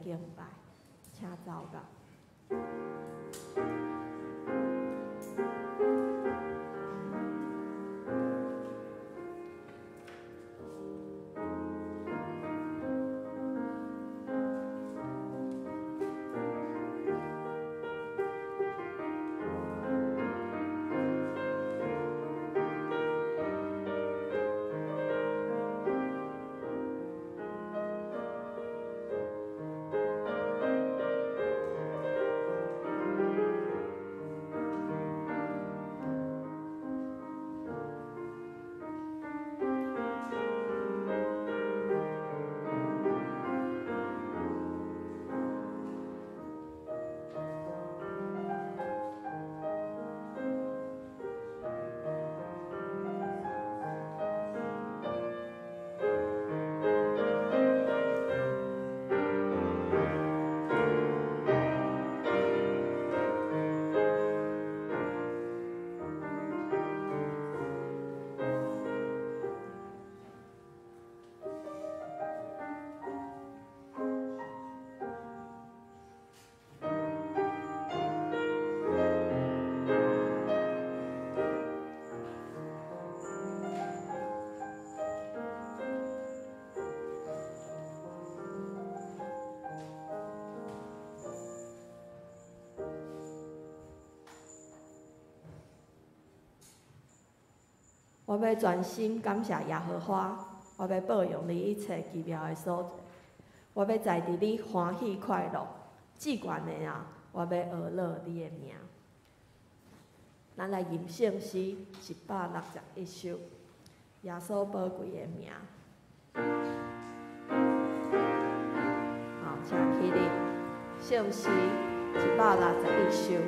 敬拜，請走到。我欲全心感謝耶和華，我欲報揚你一切奇妙的所作。我欲在佇你歡喜快樂，至懸的啊！我欲學樂你的名。咱來吟聖詩161首，耶穌寶貴的名。好，請起立，聖詩161首。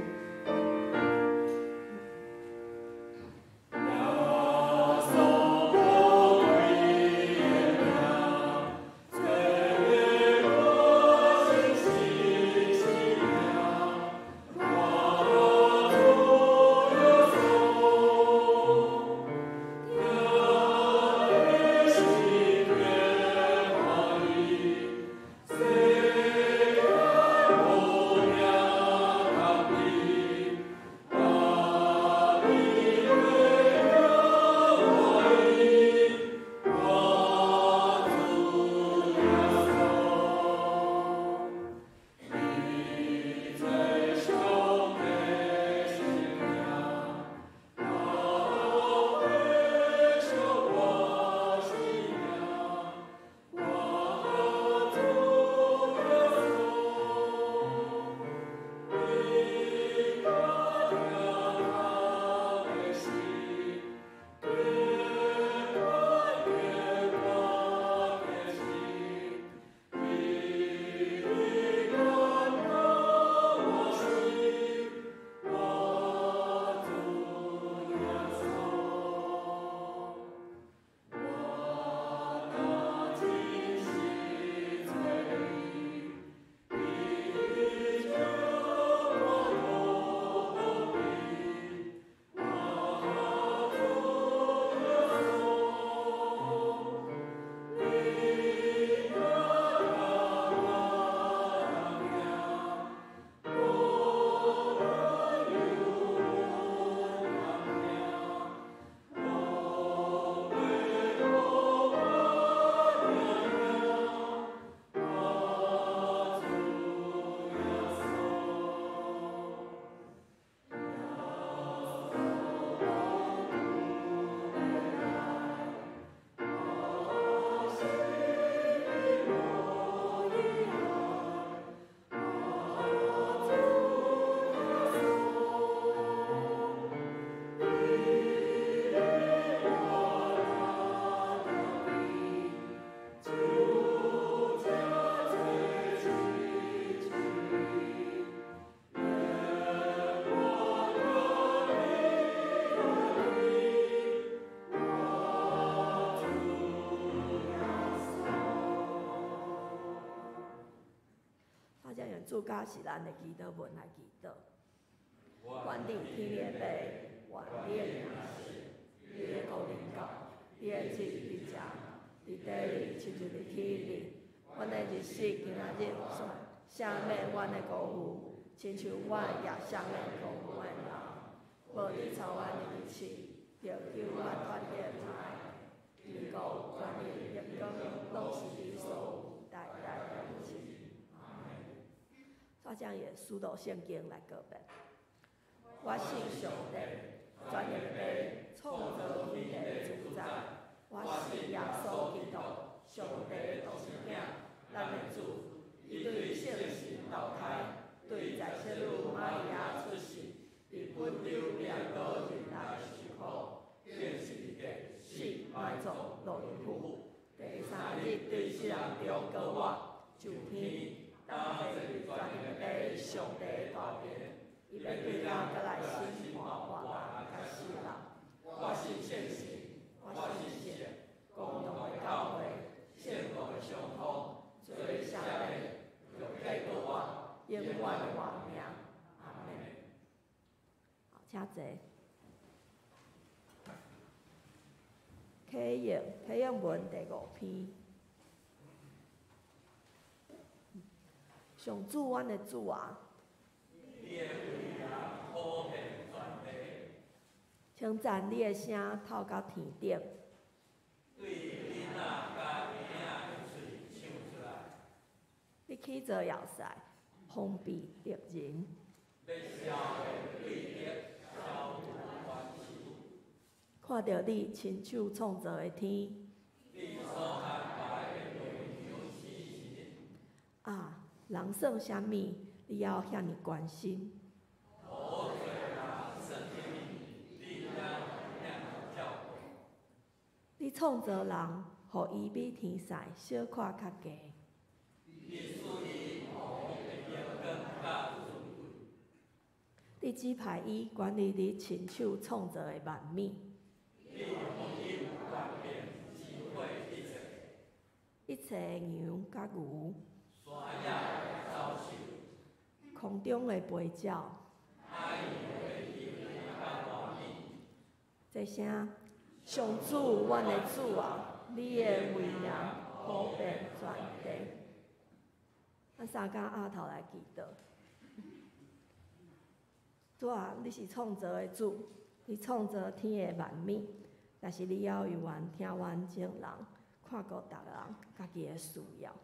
主教是咱的祈禱文來祈禱。願佇天的父，願你的名聖，你的國臨到，你的旨意佇地裡親像佇天裡。阮的日實今仔日赦免阮的辜負，親像阮也赦免辜負阮的人。無得帶阮入去試，著救阮脫去歹。天國、權力、榮光，攏是你所有，代代永恆。我將伊的使徒聖經來過遍。我信上帝，全能的父，創造天地的主宰。我信耶穌基督，上帝的獨生囝，咱的主。伊對聖神投胎，對在聖女瑪利亞出世，佇本丟彼拉多人來受苦，釘十字架，死埋葬落陰府，第三日對死人中復活，上天。擔坐佇全能的父上帝的大爿，伊欲對遐閣來審判活人佮死人。我信聖神，我信聖公同的教會，聖徒的相通，罪赦免，肉體復活，永遠活命。阿們。好，請坐。啟應，啟應文第五篇。上主，阮的主啊！你的威嚴普遍全地。稱讚你的聲透到天頂。對囡仔佮嬰仔的喙唱出來。你起造要塞，防備敵人。欲消滅對敵，消除冤仇。看著你親手創造的天。你所安排的月亮星辰。啊！人算啥物？你猶遐爾關心？土做人算啥物？你猶遐爾照顧？你創造人，予伊比天使小可較低。你賜伊王的榮光佮尊貴。你指派伊管理你親手創造的萬物。你予伊有權柄指揮一切。一切的羊佮牛。山野的走獸，空中的飛鳥，海洋的魚佮大魚。這聲，上主，阮的主啊，你的威嚴普遍全地。咱三工阿頭來祈禱。主啊，你是創造的主，你創造天的萬物，但是你猶猶原聽阮眾人看顧逐人家己的需要。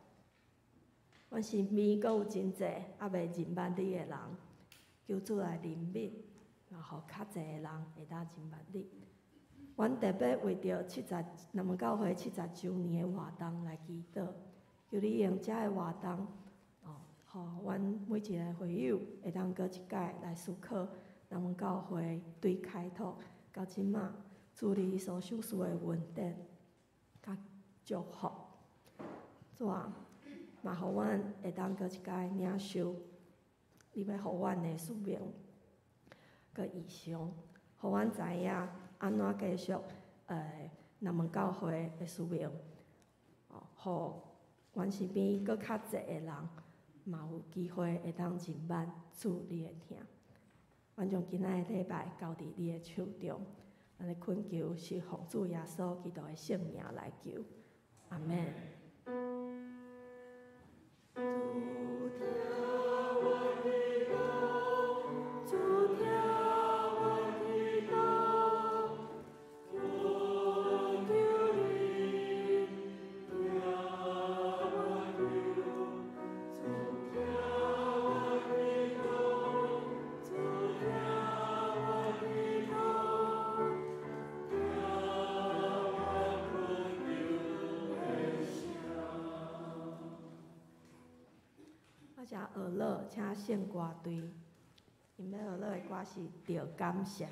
阮身邊閣有真濟猶未認捌你的人，求主來憐憫，然後較濟的人會當認捌你。阮特別為著南門教會70週年的活動來祈禱，求你用這个活動，哦，予阮每一个會友會當閣一擺來思考南門教會對開拓到這馬，主你所賞賜的恩典佮祝福。主啊，嘛，予阮會當閣一擺領受你欲予阮的使命佮異象，予阮知影按怎繼續南門教會的使命，哦，予阮身邊閣較濟的人嘛有機會會當認捌主你的疼。阮將今仔的禮拜交佇你的手中，咱的懇求是奉主耶穌基督的聖名來求，阿們。主聽阮祈禱，主聽阮祈禱，懇求你聽阮求。主聽阮祈禱，主聽阮祈禱，聽阮懇求的聲。我遮學樂，請聖歌隊，𪜶欲學樂的歌是《著感謝》。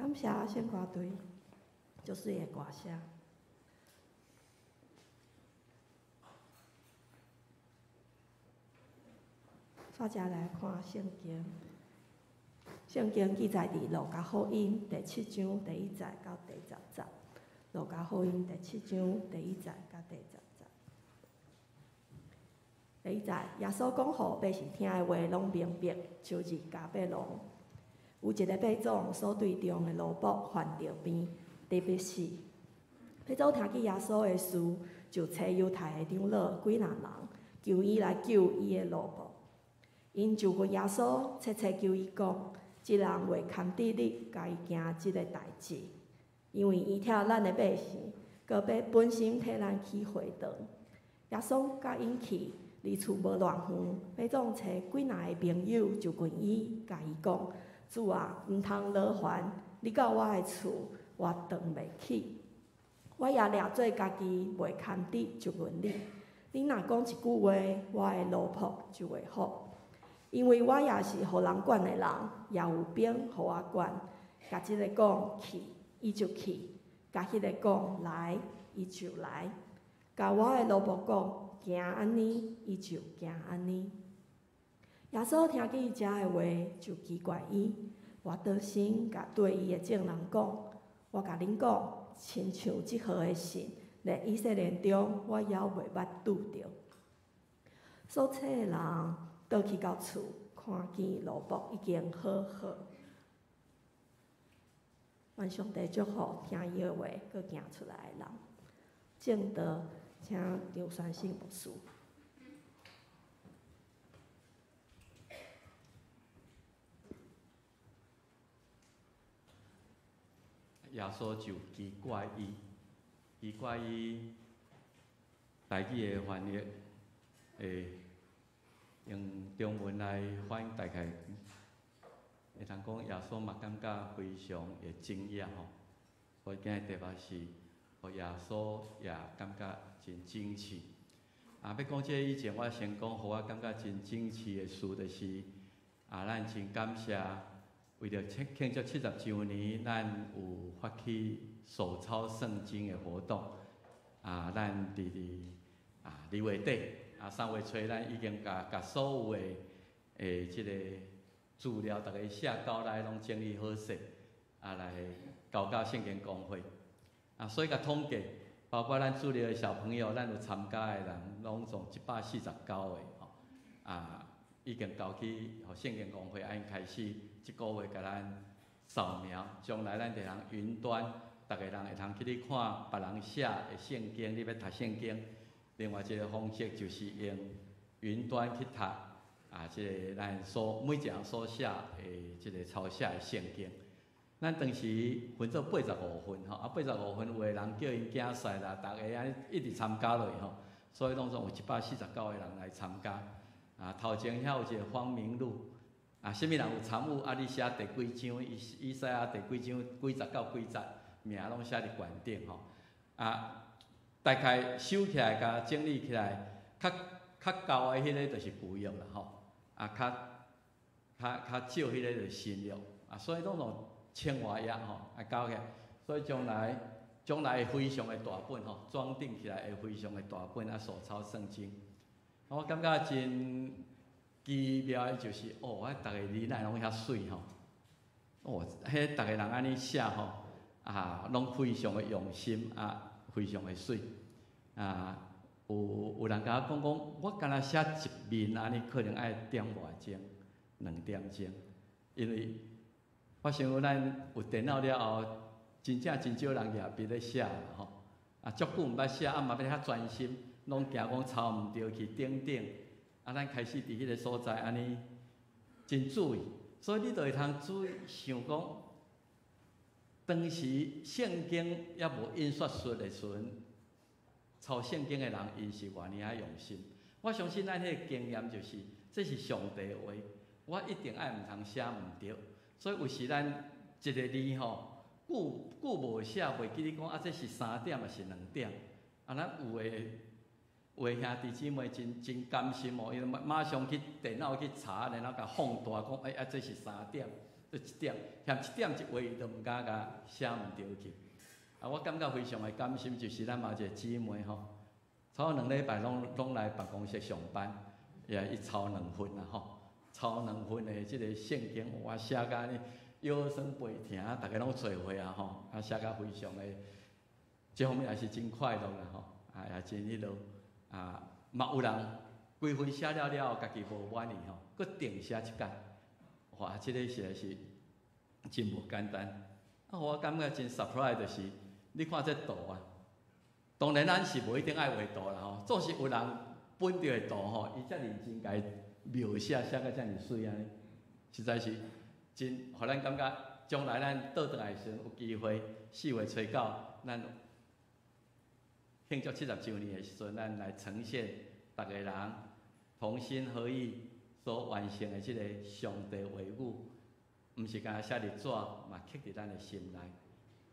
感謝聖歌隊，足媠的歌聲。煞才來看聖經，聖經記載佇路加福音第七章第一節到第十節。路加福音第七章第一節到第十節。第一節，耶穌講予百姓聽的話攏明白，秋日迦百農。有一个百祖所對中的奴僕患著病，得欲死。百祖聽見耶穌的事，就揣猶太的長老幾若人，求伊來救伊的奴僕。𪜶就近耶穌，切切求伊講：這人袂堪得你共伊行這个代誌，因為伊疼咱的百姓，閣欲本身替咱起會堂。耶穌佮𪜶去，離厝無偌遠，百祖揣幾若个朋友就近伊，共伊講：主啊，毋通勞煩，你到我的厝，我當袂起。我也掠做家己袂堪得就近你。你若講一句話，我的奴僕就會好。因為我也是予人管的人，也有兵予我管。共這个講去，伊就去；共彼个講來，伊就來。共我的奴僕講行按呢，伊就行按呢。耶穌聽見遮的話，就奇怪伊，跋倒身，共綴伊的眾人講：我共恁講，親像這號的信，佇以色列中，我猶袂捌拄著。所揣的人倒去到厝，看見奴僕已經好好。願上帝祝福聽伊的話，閣行出來的人。證道，請張宣信牧師。耶穌就奇怪伊，奇怪伊台語的翻譯，用中文來翻，大概會通講耶穌嘛感覺非常的驚訝吼，所以今日題目是，予耶穌也感覺真驚奇。啊，欲講這以前，我先講，予我感覺真驚奇的事，就是啊，咱真感謝。為著慶祝70週年，咱有發起手抄聖經的活動。啊，咱佇啊2月底啊3月初，咱已經共所有的這个資料，逐家寫稿來攏整理好勢，啊來交到聖經公會。啊，所以共統計，包括咱主日的小朋友，咱有參加的人，攏總149個吼。啊，已經交去予聖經公會，啊𪜶開始這个月共咱掃描，將來咱就通雲端，逐个人會通去咧看別人寫的聖經，你欲讀聖經。另外一个方式就是用雲端去讀，啊，這个咱所每一個人所寫的這个抄寫的聖經。咱當時分做85份吼，啊，85份有的人叫𪜶囝婿啦，逐个按呢一直參加落去吼，所以攏總有149個人來參加。啊，頭前遐有一個方明路，啊，啥物人有參與？啊，你寫第幾章？以賽亞第幾章？幾節到幾節？名攏寫佇懸頂吼。啊，大概收起來，共整理起來，較較厚的彼个就是舊約啦吼。啊，較較較少彼个就是新約。啊，所以攏總千外頁吼，啊，交起來。所以將來將來會非常的大本吼，裝訂起來會非常的大本啊，手抄聖經。我感覺真奇妙的就是，哦，我逐个字哪會攏遐媠吼，哦，彼逐个人按呢寫吼，啊，攏非常的用心啊，非常的媠啊。有人共我講講，我敢若寫一面按呢，可能愛點外鐘、2點鐘，因為我想咱有電腦了後，真正真少人舉筆咧寫啦吼，啊，足久毋捌寫，啊嘛欲較專心。攏驚講抄毋著去等等，啊，咱開始佇彼个所在按呢真注意，所以你就會通注意想講，當時聖經猶無印刷術的時陣，抄聖經的人𪜶是偌爾仔用心。我相信咱彼个經驗就是，這是上帝的話，我一定愛毋通寫毋著。所以有時咱一个字吼，久久無寫，袂記得講啊，這是3點抑是2點？啊，咱有的。有的兄弟姊妹真真甘心哦，伊馬上去電腦去查，然後共放大講，欸，啊，這是3點，就一點，嫌一點一畫，伊都毋敢共寫毋著去。啊，我感覺非常的感心，就是咱嘛有一個姊妹吼，差不多2禮拜攏來辦公室上班，也伊抄兩份啦吼，抄兩份的這個聖經，哇，寫甲按呢腰酸背疼，逐家攏揣會啊吼，啊寫甲非常的，這方面也是真快樂啦吼，啊也真彼落，啊嘛有人規份寫了了後，家己無滿意吼，閣重寫一擺，哇，這個實在是真無簡單。啊，我感覺真 surprise 就是，你看這圖啊，當然咱是無一定愛畫圖啦吼，總是有人本著的圖吼，伊遮認真共伊描寫寫甲遮爾媠按呢，實在是真，予咱感覺將來咱倒轉來的時陣有機會，4月初9，咱慶祝70週年的時陣，咱來呈現逐個人同心合意所完成的這個上帝話語，毋是干焦寫佇紙，嘛刻佇咱的心內。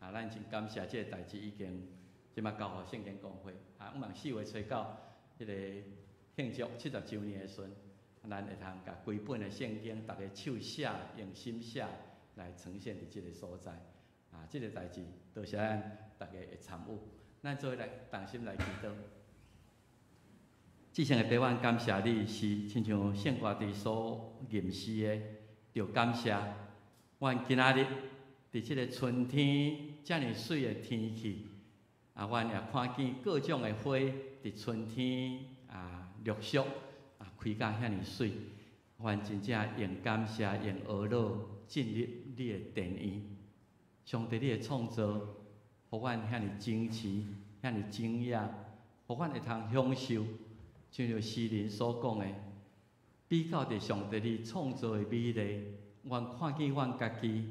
啊，咱真感謝這個代誌已經這馬交予聖經公會。啊，向望4月初9，彼個慶祝70週年的時陣，咱會通共規本的聖經，逐家手寫、用心寫來呈現佇這個所在。啊，這個代誌多謝咱逐家的參與。咱做伙來同心來祈禱。至聖的父，阮感謝你，是親像聖歌佇所吟詩的，著感謝。阮今仔日佇這個春天遮爾媠的天氣，啊，阮也看見各種的花佇春天啊陸續啊開甲遐爾媠，阮真正用感謝、用呵咾進入你的殿院。上帝，你的創造，予阮遐爾整齊、遐爾精雅，予阮會通享受。就像詩人所講的，比較佇上帝你創造的美麗，阮看見阮家己，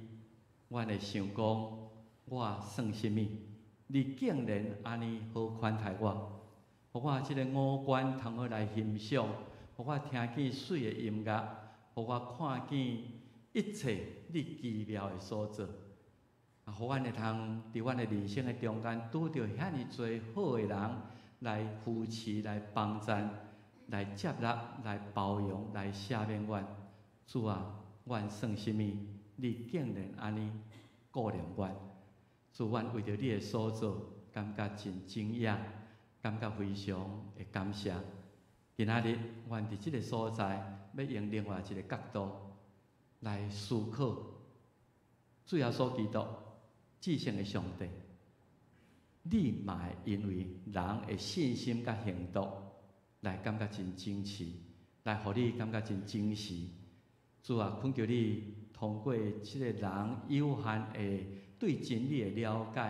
阮會想講，我算啥物？你竟然按呢好款待我，予我這个五官通好來欣賞，予我聽見媠的音樂，予我看見一切你奇妙的所做，啊，予阮會通佇阮的人生的中間拄著遐爾濟好的人來扶持、來幫贊、來接納、來包容、來赦免阮。主啊，阮算啥物？你竟然按呢顧念阮。主，阮為著你的所做，感覺真驚訝，感覺非常的感謝。今仔日，阮佇這个所在，欲用另外一个角度來思考主耶穌基督至聖的上帝。你嘛會因為人的信心佮行動，來感覺真整齊，來予你感覺真整齊。主啊，懇求你通過這个人有限的對真理的了解，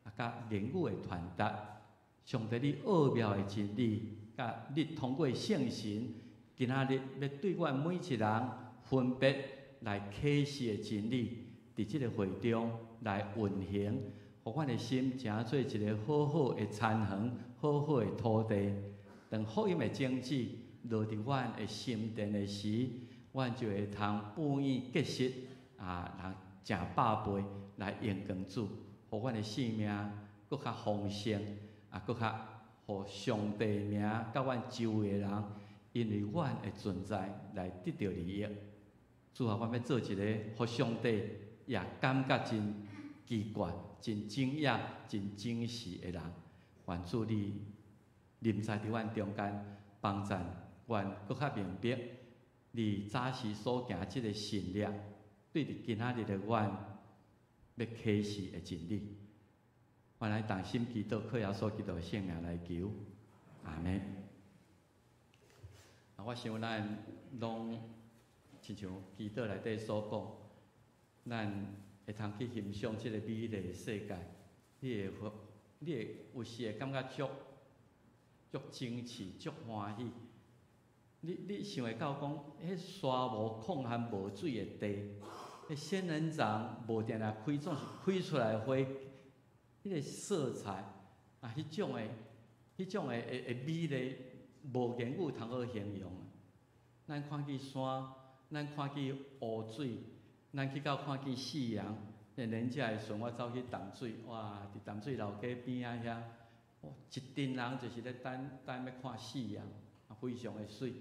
啊，佮言語的傳達，上帝你奧妙的真理，佮你通過聖神，今仔日欲對阮每一人分別來啟示的真理，佇這个會中來運行，予阮的心成做一个好好的田園，好好的土地。當福音的種子落佇阮的心田的時，阮就會通哺養結實，啊，人成百倍來榮光主，予阮的生命閣較豐盛，啊，閣較予上帝名佮阮周圍的人，因為阮的存在來得著利益。主啊，阮欲做一個予上帝也感覺真奇怪、真驚訝、真驚喜的人。願主你臨在佇阮中間，幫贊阮閣較明白你早時所行這个神蹟，對佇今仔日的阮欲啟示的真理。阮來同心祈禱，靠耶穌基督的聖名來求，阿們。啊，我想咱攏親像祈禱內底所講，咱會通去欣賞這個美麗的世界，你會有時會感覺足足整齊、足歡喜。你想會到講，彼沙無曠旱無水的地，彼仙人掌無定定開，總是開出來的花，彼个色彩啊，彼種的美麗，無言語通好形容。咱看見山，咱看見湖水，咱去到看見夕陽。年假的時陣，我走去淡水，哇！佇淡水老街邊仔遐，哇！一陣人就是咧等等欲看夕陽，啊，非常的媠，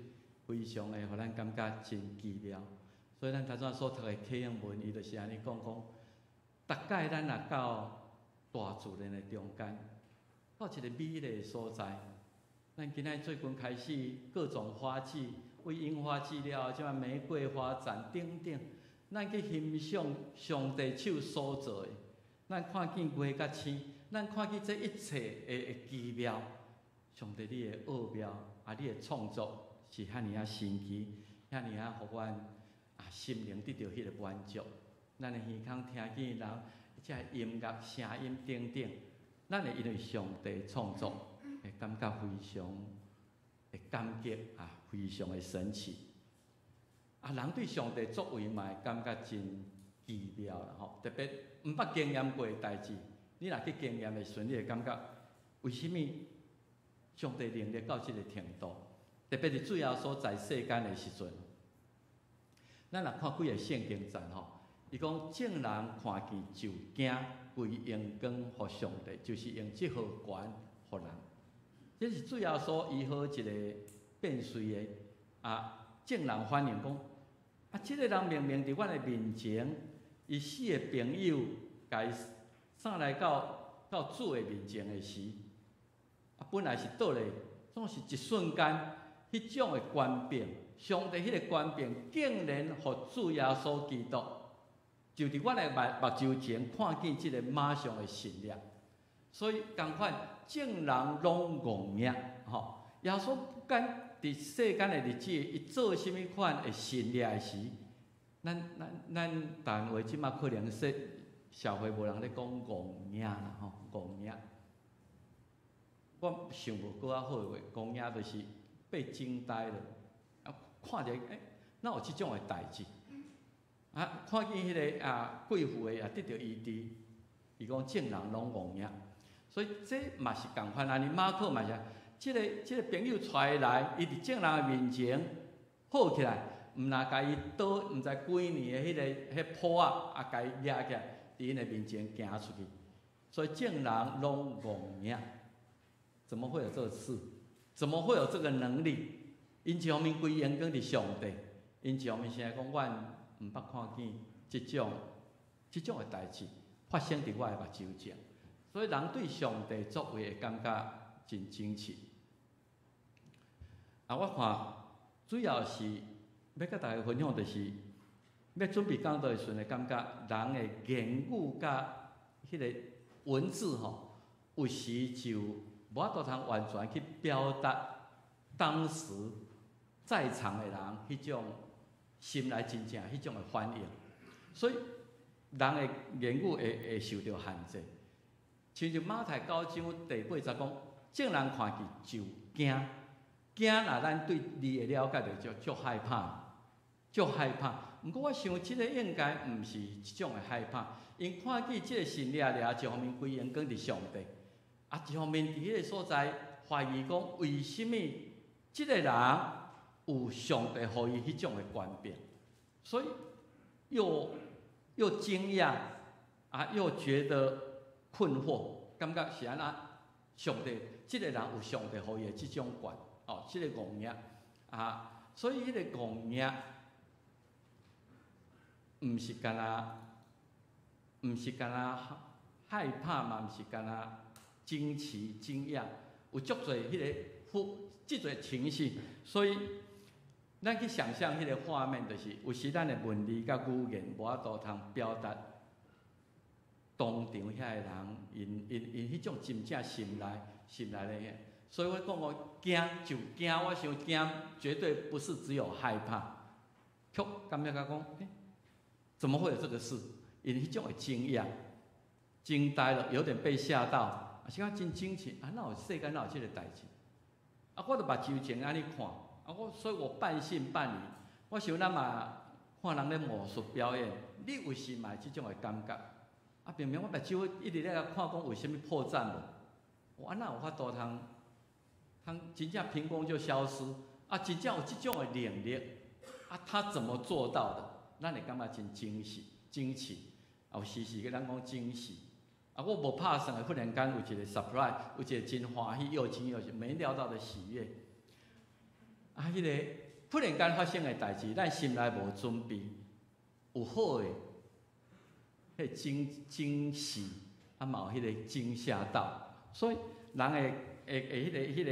非常的予咱感覺真奇妙。所以咱頭先所讀的啟應文，伊就是按呢講講，逐擺咱若到大自然的中間，到一個美麗的所在，咱今仔最近開始各種花季，為櫻花季了，這擺玫瑰花展等等，咱去欣賞上帝手所做的，咱看見月佮星，咱看見這一切的奇妙，上帝你的奧妙啊，你的創作是遐爾仔神奇，遐爾仔予阮啊心靈得著彼个滿足。咱的耳孔聽見人這个音樂聲音等等，咱會因為上帝創作，會感覺非常會感激啊，非常的神奇。啊，人對上帝作為嘛會感覺真奇妙啦吼，特別毋捌經驗過的代誌，你若去經驗的時陣，你會感覺為啥物上帝能力到這个程度？特別是主耶穌在世間的時陣，咱若看幾个聖經節吼，伊講眾人看見就驚，歸榮光予上帝，就是用這號權予人。這是主耶穌醫好一個變綏的啊，眾人反應講啊，這個人明明佇阮的面前，伊四个朋友共伊送來到主的面前的時，啊，本來是倒咧，總是一瞬間，彼種的權柄，上帝彼个權柄，竟然予主耶穌基督，就佇阮的目睭前看見這個馬上的神蹟，所以仝款眾人攏戇額吼。耶穌不管佇世間的日子，伊做啥物款的神蹟的時，咱台灣話這馬可能說社會無人咧講戇額啦吼，戇額。我想無閣較好的話，戇額就是被驚呆了，啊，看著欸，哪有這種的代誌？啊，看見彼個啊貴婦的也得著醫治，伊講眾人攏戇額，所以這嘛是仝款按呢，馬可嘛是，這個朋友帶伊來，伊佇眾人的面前好起來，毋若共伊倒，毋知幾年的彼个彼跛仔，啊，共伊攑起來，佇𪜶的面前行出去，所以眾人攏戇額，怎麼會有這個事？怎麼會有這個能力？𪜶一方面歸榮光佇上帝，𪜶一方面是來講，阮毋捌看見這種的代誌發生佇我的目睭前，所以人對上帝作為會感覺真驚奇。啊，我看主要是欲佮大家分享，就是欲準備講道的時陣，會感覺人的言語佮彼个文字吼，有時就無法度通完全去表達當時在場的人彼種心內真正彼種的反應，所以人的言語會受著限制。親像馬太九章第八節講，眾人看見就驚，驚若咱對字的了解就足害怕，足害怕。毋過我想這个應該毋是這種的害怕，𪜶看見這个神蹟爾，一方面歸榮光佇上帝，啊，一方面佇彼个所在懷疑講，為啥物這个人有上帝予伊彼種的權柄，所以又驚訝啊，又覺得困惑，感覺是按怎？上帝這個人有上帝予伊的這種權，哦，這個戇額啊，所以彼个戇額毋是干焦害怕嘛，毋是干焦驚奇驚訝，有足濟彼個負，這濟情緒，所以咱去想像彼个畫面，就是有時咱的文字佮語言無法度通表達當場遐个人，𪜶彼種真正心內的彼，所以我講我驚就驚，我想驚絕對不是只有害怕，卻感覺講，欸，怎麼會有這個事？𪜶彼種的驚訝、驚呆了，有點被嚇到，啊，是講真驚奇，啊，哪有世間哪有這個代誌？啊，我就目睭前按呢看，啊，我所以我半信半疑。我想咱嘛看人咧魔術表演，你有時嘛會這種的感覺。啊，明明我目睭一直咧看，講有啥物破綻無？我哪有法度通真正憑空就消失？啊，真正有這種的能力，啊，他怎麼做到的？咱會感覺真驚喜、驚奇，啊，有時時佮咱講驚喜。啊，我無拍算的，忽然間有一個 surprise，有一個真歡喜又驚又喜、沒料到的喜悅。啊，彼個忽然間發生的代誌，咱心內無準備，有好的彼驚喜，啊嘛有彼个驚嚇到，所以人會彼個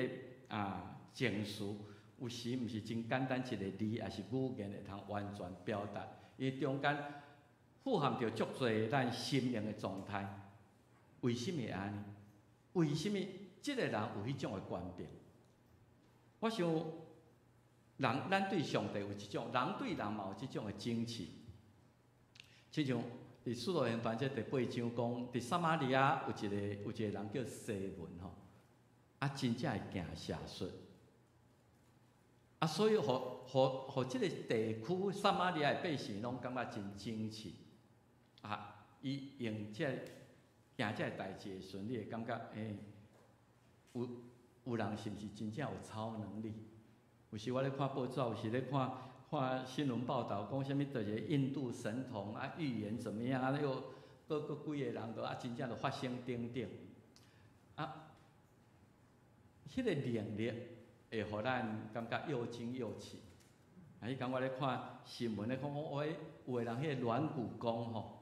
情緒，有時毋是真簡單一個字，抑是語言會通完全表達，伊中間富含著足濟咱心靈的狀態。為啥物會按呢？為啥物這個人有彼種的觀點？我想，人咱對上帝有這種，人對人嘛有這種的驚奇。親像佇使徒行傳這第八章講，佇撒瑪利亞有一個人叫西門吼，啊，真正會行邪術。啊，所以予這個地區撒瑪利亞的百姓攏感覺真驚奇。啊，伊用這個行這個代誌的時陣，你會感覺，有人是毋是真正有超能力？有時我咧看報紙，有時咧看看新聞報導，講啥物就是印度神童啊，預言怎麼樣啊？又閣幾个人都啊，真正就發生等等。啊，彼個能力會予咱感覺又驚又奇。啊，彼工我咧看新聞咧講講，哦，有的人彼個軟骨功吼，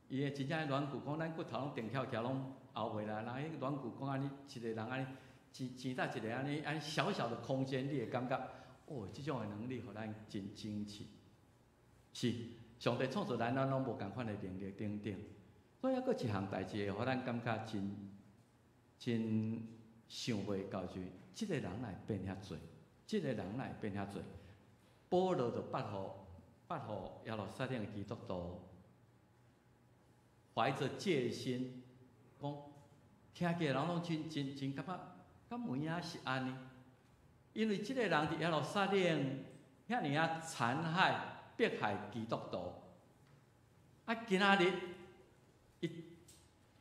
伊的真正軟骨功，咱骨頭攏定翹起來攏後袂來，人彼軟骨功按呢，一個人按呢，擠在一個按呢按呢小小的空間，你會感覺，哦，這種的能力予咱真驚奇。是，上帝創造咱，咱攏無仝款的能力等等。所以猶閣一項代誌會予咱感覺真真想袂到，就是這個人哪會變遐濟？這個人哪會變遐濟？保羅就捌予耶路撒冷的基督徒懷著戒心，講聽起來人攏真真真感覺，敢有影是按呢？因為這個人佇耶路撒冷遐爾仔殘害、迫害基督徒，啊，今仔日伊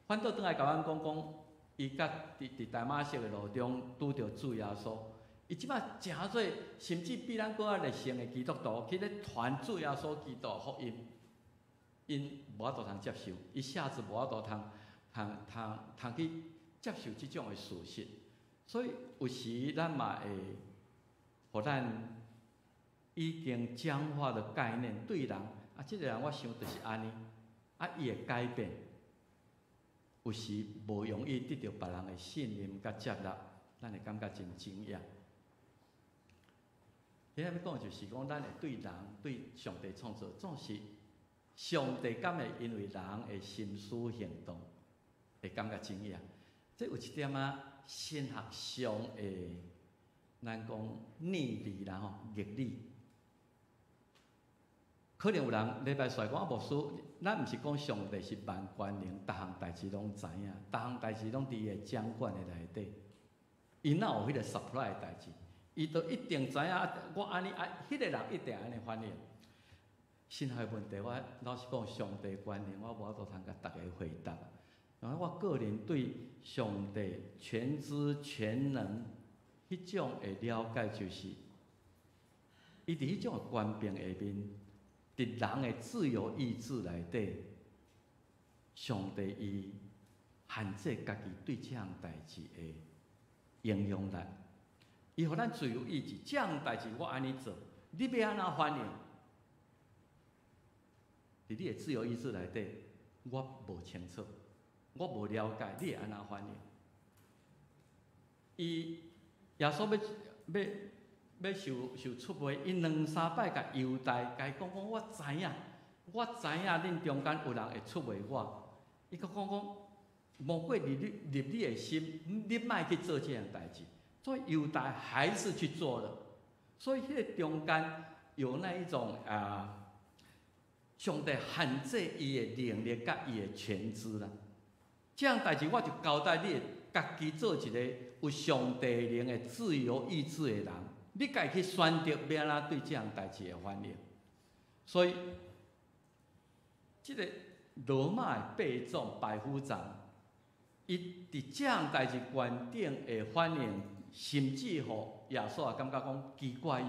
反倒轉來共阮講講，伊佮佇大馬色的路中拄著主耶穌，伊這擺誠做，甚至比咱閣較熱誠的基督徒去咧傳主耶穌基督的福音，𪜶無法度通接受，一下子無法度通通通通去接受這種的事實，所以有時咱嘛會，予咱已經僵化的概念對人，啊，這個人我想就是按呢，啊，伊會改變，有時無容易得著別人的信任佮接納，咱會感覺真驚訝。今仔欲講就是講，咱會對人對上帝創造，總是上帝敢會因為人的心思行動，會感覺驚訝。這有一點仔神學上的，咱講逆理啦吼，逆理。可能有人禮拜四講啊，牧師，咱毋是講上帝是萬全能，逐項代誌攏知影，逐項代誌攏佇伊的掌管的內底。伊哪有彼個 surprise 的代誌？伊都一定知影，我按呢啊，彼個人一定按呢反應。神學問題，我老實講，上帝觀念，我無法度通共逐家回答。然後我個人對上帝全知全能彼種的了解，就是伊佇彼種的權柄下面，佇人的自由意志內底，上帝伊限制家己對這項代誌的影響力。伊予咱自由意志，這項代誌我按呢做，你欲按怎反應？佇你的自由意志內底，我無清楚，我無了解，你會按怎反應？伊耶穌欲受出賣，伊兩三擺共猶大共伊講講，我知影，我知影恁中間有人會出賣我。伊閣講講，魔鬼入你的心，你莫去做這項代誌。所以猶大還是去做了。所以彼個中間有那一種啊，上帝限制伊的能力佮伊的全知啦。這項代誌我就交代你，家己做一個有上帝靈的自由意志的人，你家己去選擇欲按怎對這項代誌的反應。所以，這個羅馬的百總百夫長，伊佇這項代誌觀點的反應，甚至予耶穌也感覺講奇怪伊，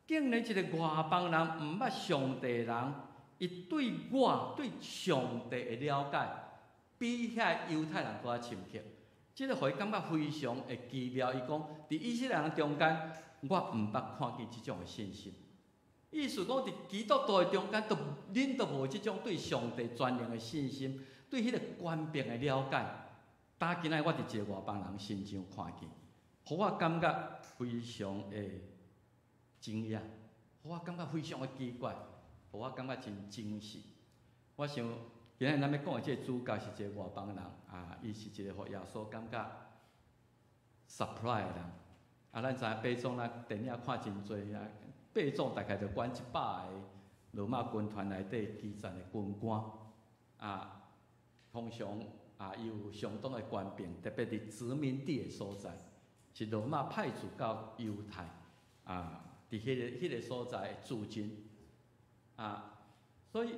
竟然一個外邦人毋捌上帝的人，伊對我對上帝的了解，比遐猶太人閣較深刻。這個予伊感覺非常的奇妙。伊講，佇以色列人中間，我毋捌看見這種的信心。意思講，佇基督徒的中間，都恁都無這種對上帝全能的信心，對彼個權柄的了解。今仔日我佇一個外邦人身上看見，予我感覺非常的驚訝，予我感覺非常的奇怪，予我感覺真真實。我想，今仔日咱欲講的這個主角是一個外邦人啊，伊是一個予耶穌感覺 surprise 的人。啊，咱知影百總咱電影看真濟啊，百總大概就管100個羅馬軍團內底基層的軍官啊，通常啊，伊有相當的權柄，特別佇殖民地的所在，是羅馬派駐到猶太啊，佇彼個所在的駐軍啊，所以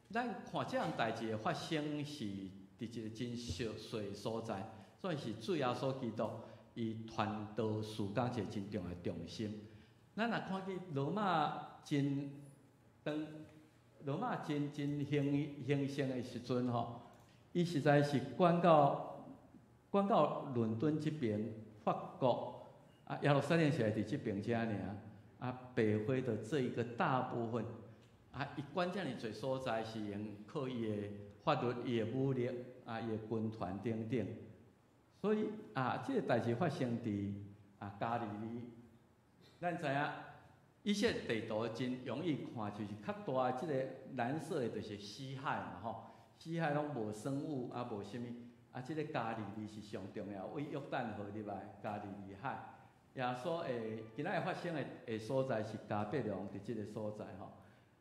咱看這項代誌的發生是佇一個真細的所在，算是主耶穌基督伊傳道事工一個真重要的中心。咱若看見羅馬真當羅馬真真興興盛的時陣吼，伊實在是管到倫敦這邊，法國啊，耶路撒冷是佇這邊遮爾，啊，北非的這一個大部分，啊，伊管遮爾濟所在是用靠伊的法律、伊的武力啊、伊的軍團等等，所以啊，這個代誌發生佇啊加利利，咱知影，以色列地圖真容易看，就是較大的這個藍色的，就是死海嘛吼。死海攏無生物啊，無啥物啊。這個加利利是上重要，佇約旦河入來加利利海。耶穌會今仔日發生的所在是迦百農，佇這個所在吼。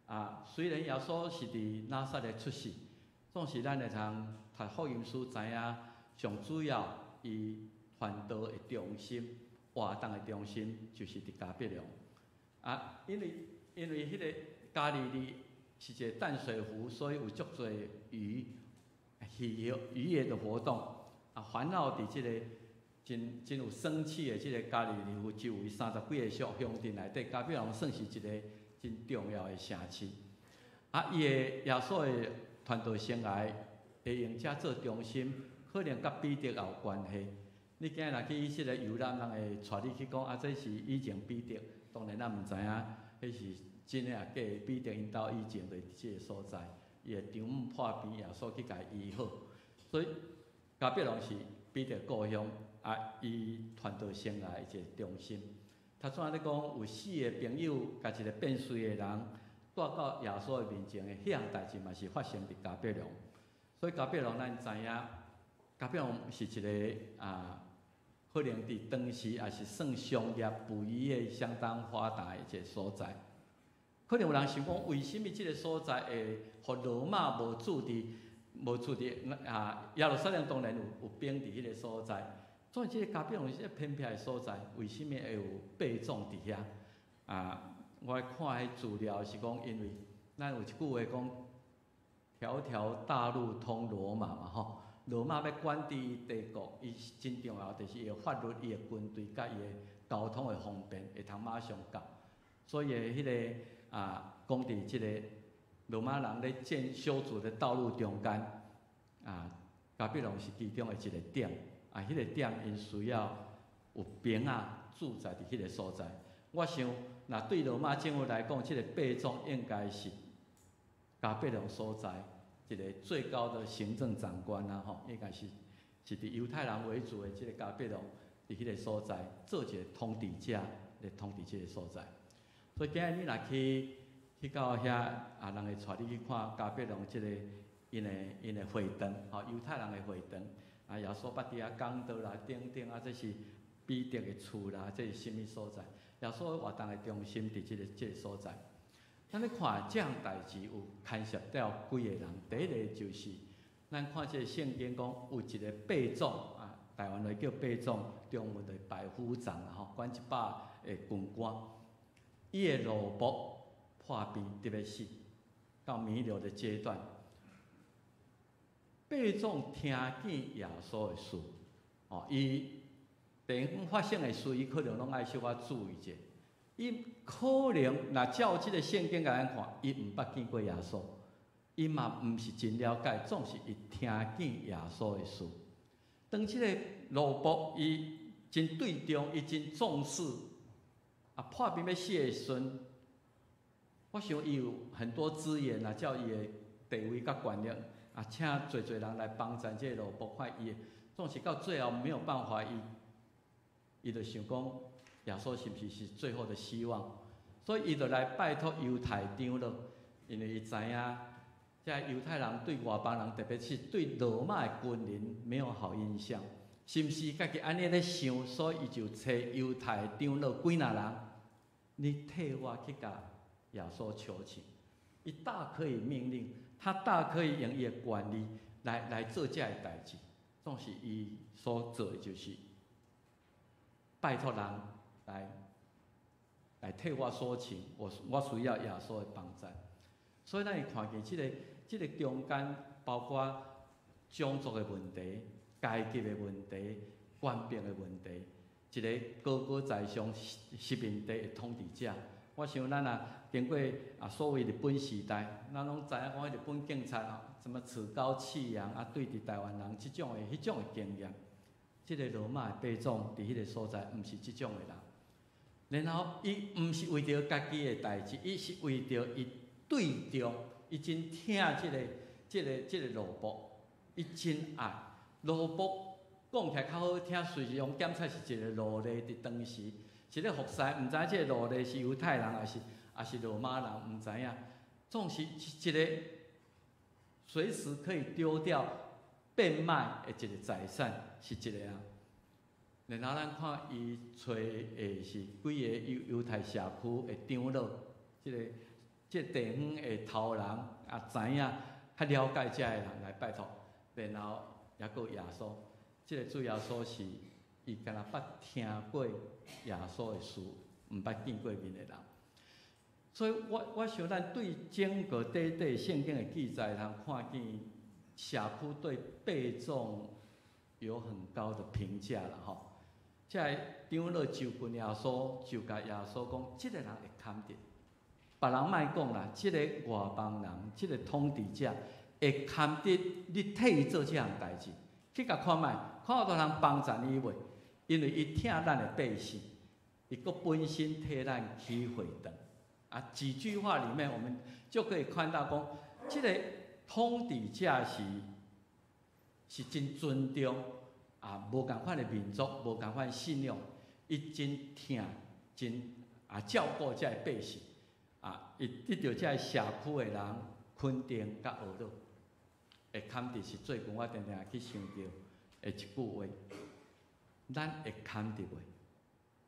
啊，雖然耶穌是佇拿撒勒出世，總是咱會通讀福音書知影，上主要伊傳道的中心、活動的中心就是佇迦百農。啊，因為彼個加利利是一個淡水湖，所以有足濟魚、漁漁業的活動。啊，環繞佇這個真真有生氣的這個加利利湖周圍30幾個小鄉鎮內底，迦百農算是一個真重要的城市。啊，伊的耶穌的傳道生涯會用遮做中心，可能佮彼得也有關係。你今日若去以色列遊覽，人會帶你去講啊，這是以前彼得。當然咱毋知影，彼是真的抑假的。彼得𪜶兜以前就是佇這個所在，伊的丈母破病，耶穌去共伊醫好。所以迦百農是彼得故鄉，啊，伊傳道生涯的一個中心。頭先咧講有四個朋友，共一個變瑞的人帶到耶穌的面前的彼項代誌嘛是發生佇迦百農。所以迦百農咱知影，迦百農是一個啊，可能佇當時也是算商業捕魚業相當發達的一個所在。可能有人想講，為啥物這個所在會予羅馬無駐佇啊？耶路撒冷當然有兵佇彼個所在，所以這個迦百農是偏僻的所在，為啥物會有百總佇遐？啊，我看彼資料是講，因為咱有一句話講，條條大路通羅馬嘛吼。羅馬欲管治帝國，伊真重要，就是伊的法律、伊的軍隊、佮伊的交通會方便，會通馬上到。所以，彼個啊，講佇這個羅馬人咧建修築的道路中間，啊，迦百農是其中的一個點。啊，彼個點𪜶需要有兵仔駐在佇彼個所在。我想，若對羅馬政府來講，這個百總應該是迦百農所在一個最高的行政長官啊，吼，應該是佇猶太人為主的這個迦百農，佇彼個所在做一個統治者來統治這個所在。所以今日你若去到遐，啊，人會帶你去看迦百農這個𪜶的會堂，吼，猶太人的會堂，啊，耶穌捌佇遐講道啦，等等啊，這是彼得的厝啦，這是啥物所在？耶穌活動的中心佇這個所在。咱咧看這項代誌有牽涉到幾個人，第一個就是咱看這個聖經講有一個百總啊，台灣話叫百總，中文就是百夫長啦吼，管100個軍官，伊的奴僕破病得欲死，到彌留的階段，百總聽見耶穌的事，哦，伊地方發生的事，伊可能攏愛小可注意者。伊可能若照這個聖經共咱看，伊毋捌見過耶穌，伊嘛毋是真了解，總是伊聽見耶穌的事。當這個奴僕伊真對重，伊真重視，啊破病欲死的時陣，我想伊有很多資源啊，照伊的地位佮權力啊，請濟濟人來幫贊這個奴僕，看伊總是到最後沒有辦法，伊就想講耶穌是毋是是最後的希望，所以伊就來拜託猶太長老，因為伊知影這猶太人對外邦人，特別是對羅馬的軍人沒有好印象，是毋是家己按呢咧想，所以伊就揣猶太長老幾若人，你替我去共耶穌求情。伊大可以命令，他大可以用伊的權力來做這個代誌，總是伊所做的就是拜託人來替我說情，我需要耶穌的幫助。所以咱會看見這個中間，包括種族的問題、階級的問題、權柄的問題，一個高高在上殖民地的統治者。我想咱啊，經過啊所謂日本時代，咱攏知影講日本警察啊，什麼趾高氣揚啊，對佇台灣人這種的彼種的經驗。這個羅馬的百總佇彼個所在，毋是這種的人。然後伊毋是為著家己的代誌，伊是為著伊對著，伊真疼這個奴僕，伊真愛奴僕。講起來較好聽，隨時用檢查是一個奴隸佇當時，是咧服侍，毋知影這個奴隸是猶太人抑是羅馬人，毋知影。總是一個隨時可以丟掉、變賣的一個財產，是一個人。然後咱看伊揣的是幾個猶太社區的長老，這個地方的頭人啊，知影較了解這个人來拜託，然後抑閣耶穌。這個主耶穌是伊敢若捌聽過耶穌的事，毋捌見過面的人。所以我想咱對整個短短聖經的記載，通看見社區對百總有很高的評價啦吼。這个長老就近耶穌，就共耶穌講：這個人會堪得，別人莫講啦，這個外邦人，這個統治者會堪得你替伊做這項代誌，去共看覓，看有通幫贊伊袂？因為伊疼咱的百姓，伊閣本身替咱起火燈。啊，幾句話裡面，我們就可以看到講，這個統治者是真尊重啊，無仝款的民族，無仝款信仰，伊真疼，真啊照顧這个百姓，啊，伊得著這个社區的人肯定佮呵咾，會堪得是最近我定定去想著的一句話，咱會堪得袂？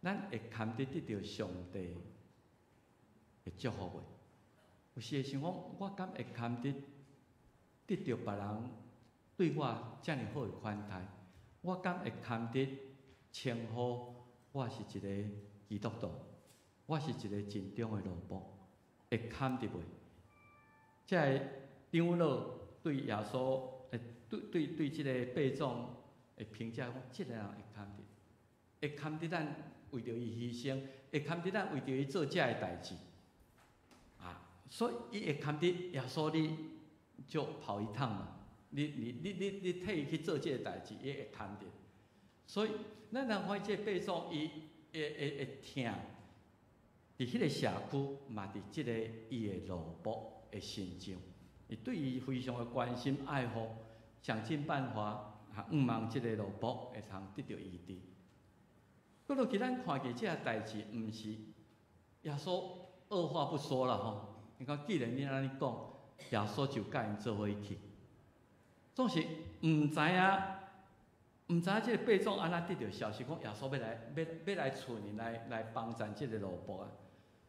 咱會堪得得著上帝的祝福袂？有時會想講，我敢會堪得得著別人對我遮爾好的款待？我敢會堪得稱呼我是一個基督徒？我是一個盡忠的奴僕，會堪得袂？這个長老對耶穌，對這個百總的評價講，這個人會堪得，會堪得咱為著伊犧牲，會堪得咱為著伊做這个代誌。啊，所以伊會堪得耶穌，你就跑一趟嘛。你替伊去做這个代誌，伊會堪得。所以，咱人看這個百總，伊會疼，佇彼個社區，嘛佇這個伊的奴僕的身上，伊對伊非常的關心愛護，想盡辦法啊，向望這個奴僕會通得著醫治。閣落去，咱看見這個代誌，毋是耶穌二話不說啦吼。你看，既然你按呢講，耶穌就佮𪜶做伙去。總是毋知影，毋知影這個百總按怎得著消息，講耶穌欲來，欲來厝裡來幫贊這個奴僕啊。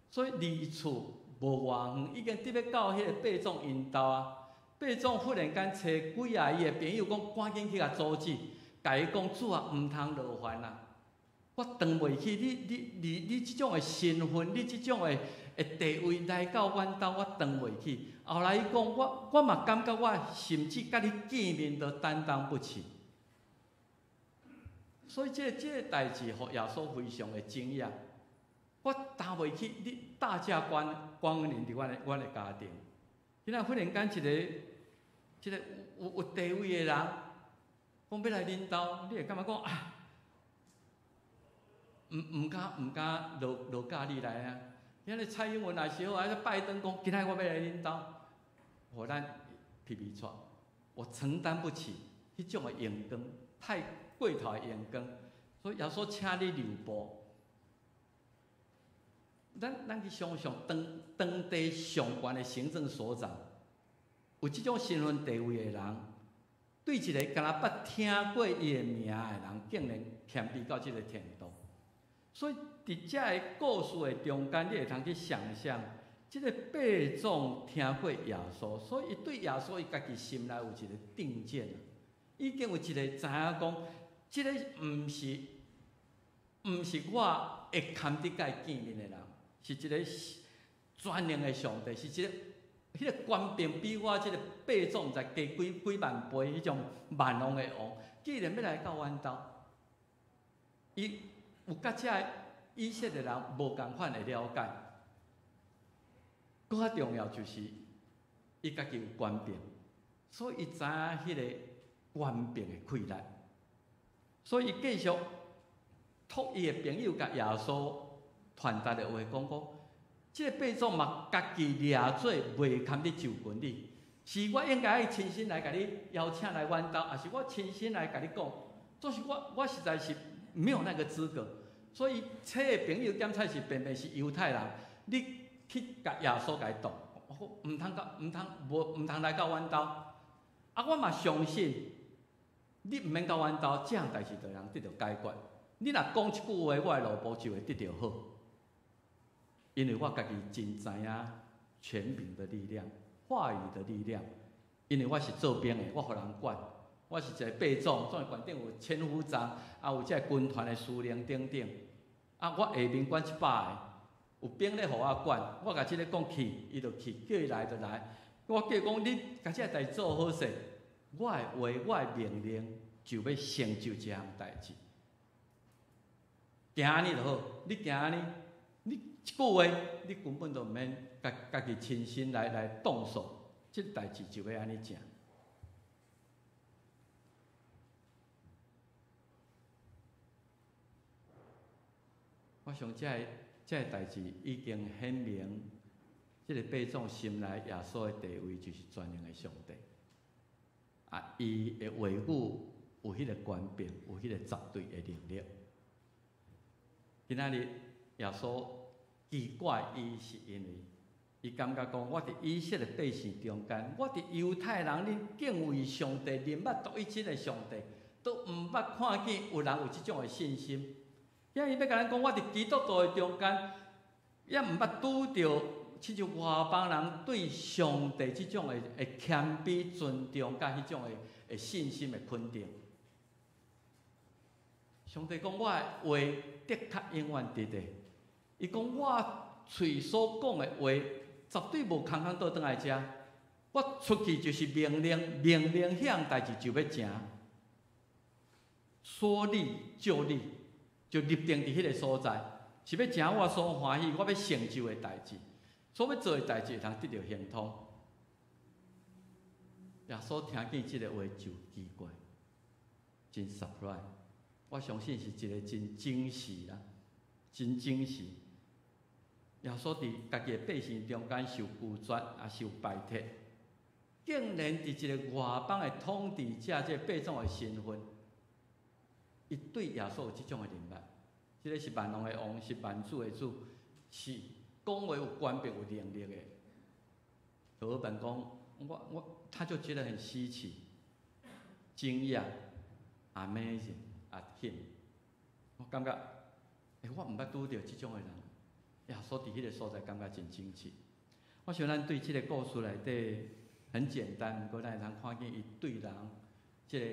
所以離厝無偌遠，已經得欲到彼個百總𪜶兜啊。百總忽然間揣幾个伊的朋友講，趕緊去共阻止，共伊講主啊，毋通勞煩啊！我當袂起你這種的身份，你這種的地位來到阮兜，我當袂起。後來伊講，我嘛感覺我甚至佮你見面都擔當不起。所以這個代誌，予耶穌非常的驚訝。我擔袂起你大駕光臨佇阮的家庭。今仔忽然間一個，這個有地位的人，講欲來恁兜，你會感覺講啊？毋敢勞駕你來啊！今日蔡英文也是好，啊拜登讲，今仔我欲来恁兜，予咱皮皮掣，我承担不起彼种的荣光，太过头的荣光，所以耶稣请你留步。咱去想想，當地上懸的行政首長，有這種身份地位的人，對一个敢若捌聽過伊的名的人，竟然謙卑到這个程度。所以佇這个故事的中間，你會通去想象，這个百總聽過耶穌，所以伊對耶穌伊家己心內有一个定見，已經有一個知影講，這个毋是我會堪得共伊見面的人，是一个全能的上帝，是一个彼个權柄比我這个百總毋知加幾幾萬倍彼種萬王的王，既然欲來到阮兜，伊有佮這个以色列人無仝款的了解。閣較重要就是伊家己有權柄，所以伊知影彼個權柄的氣力，所以伊繼續託伊的朋友共耶穌傳達的話講講，這个百總嘛家己掠做袂堪得就近你，是我應該愛親身來共你邀請來阮兜，抑是我親身來共你講？總是我實在是沒有那個資格，所以這个朋友檢查是偏偏是猶太人，你去共耶穌共伊擋，毋通到，毋通無，毋通來到阮兜。啊，我嘛相信，你毋免到阮兜，這項代誌就通得著解決。你若講一句話，我的奴僕就會得著好。因為我家己真知影權柄的力量、話語的力量。因為我是做兵的，我予人管，我是一個百總，總是懸頂有千夫長，啊有這個軍團的司令等等。啊，我下面管100個。有兵咧，予我管，我共這个講去，伊就去；叫伊來就來。我叫伊講，你共這个代誌做好勢，我的話，我的命令就欲成就這項代誌。行按呢就好，你行按呢，你一句話，你根本就毋免家家己親身來動手，這个代誌就欲按呢成。我想這个。這个代誌已經顯明，這个百總心內耶穌的地位就是全能的上帝。啊，伊的話語有彼個權柄，有彼個絕對的能力。今仔日耶穌奇怪伊是因為伊感覺講，我佇以色列百姓中間，我佇猶太人恁敬畏上帝、認捌獨一真的上帝，都毋捌看見有人有這種的信心。今日欲共咱講，我佇基督徒的中間，也毋捌拄著親像外邦人對上帝這種的謙卑、尊重，佮彼種的信心的肯定。上帝講，我的話的確永遠佇咧。伊講我喙所講的話，絕對無空空倒轉來遮。我出去就是命令，命令彼項代誌就欲成。說立就立。就立定佇彼个所在，是欲成我所歡喜，我欲成就的代誌，所欲做的代誌會通得著亨通。耶穌聽見這个話就奇怪，真 surprise。我相信是一个真驚喜啦，真驚喜。耶穌佇家己的百姓中間受拒絕，也受排斥，竟然佇一个外邦的統治者這个百總的身份。伊對耶穌有這種的認捌，這个是萬王的王，是萬主的主，是講話有權柄、有能力的。老闆講，我，他就覺得很稀奇、驚訝、amazing at him。我感覺，欸，我毋捌拄著這種的人，耶穌佇彼个所在感覺真親切。我想咱對這个故事內底很簡單，毋過咱會通看見伊對人，這个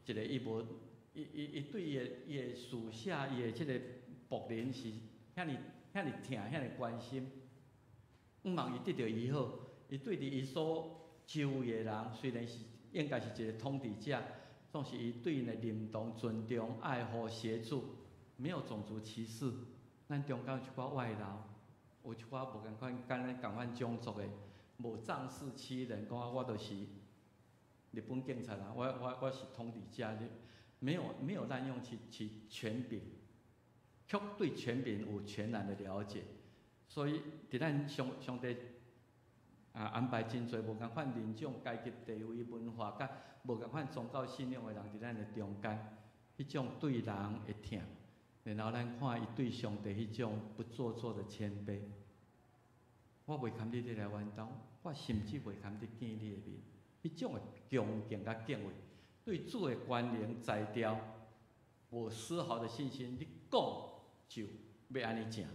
一个伊無。伊對伊的屬下，伊的這个僕人是遐爾遐爾疼，遐爾關心。向望伊得著醫好，伊對佇伊所周圍的人，雖然是應該是一個統治者，總是伊對𪜶的認同、尊重、愛護、協助，沒有種族歧視。咱中間有一寡外勞，有一寡無仝款、佮咱仝款種族的，無仗勢欺人，講啊我就是日本警察啊，我是統治者。沒有濫用其權柄，卻對權柄有全然的了解，所以佇咱上帝啊安排真濟無仝款人種、階級、地位、文化，佮無仝款宗教信仰的人佇咱的中間，彼種對人的疼，然後咱看伊對上帝彼種不做作的謙卑。我袂堪你來阮兜，我甚至袂堪你見你的面，彼種的恭敬佮敬畏，對主的權能才調，無絲毫的信心，你講就欲按呢成。